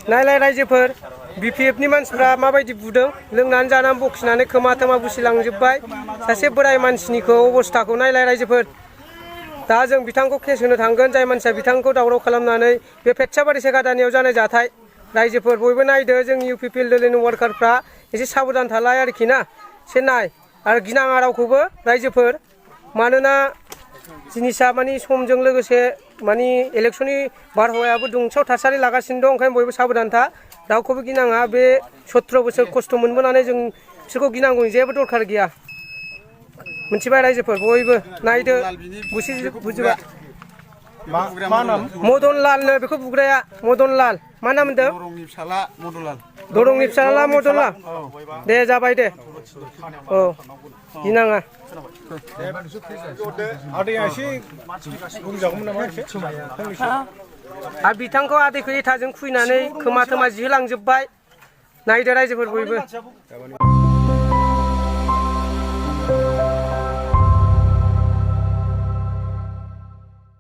नायलाय रायजोफोर BPFनि मानसिफ्रा माबायदि बुदों लोंनानै जानानै बखिनानै खोमा थोमा बुसिलांजोब्बाय सासे बोराय मानसिनिखौ अबस्थाखौ नायलाय रायजोफोर दा जों बिथांखौ केस होनो थांगोन जाय मानसिया बिथांखौ दावराव खालामनानै बे पेटसाबारि सेगादानियाव जानाय जाथाय रायजोफोर बयबो नायदो जोंनि UPPLनि वार्कारफ्रा एसे साबधान थालाय आरोखि ना एसे नाय आरो गिनाङा रावखौबो रायजोफोर मानोना जिनिसा मानि समजों लोगोसे मानि इलेक्शननि बारहावायाबो दुंसाव थासारि लागासिनो दं ओंखायनो बयबो साबधान था रावखौबो गिनाङा बे 17 बोसोर खस्थ' मोनबोनानै जों बिसोरखौ गिनांगौनि जेबो दरखार गैया मोनथिबाय रायजोफोर बयबो नायदो बुजिबा मा नाम मदनलालनो बेखौ बुग्राया मदनलाल मा नाम होनदों दरंनि फिसाला मदनलाल दरंनि फिसाला मदनलाल दे जाबाय दे औ गिनाङा आदैया एसे बुंजागौमोन नामा आरो बिथांखौ आदैखौ इथाजों खुइनानै खोमा थोमा जिहोलांजोब्बाय नायदो रायजोफोर बयबो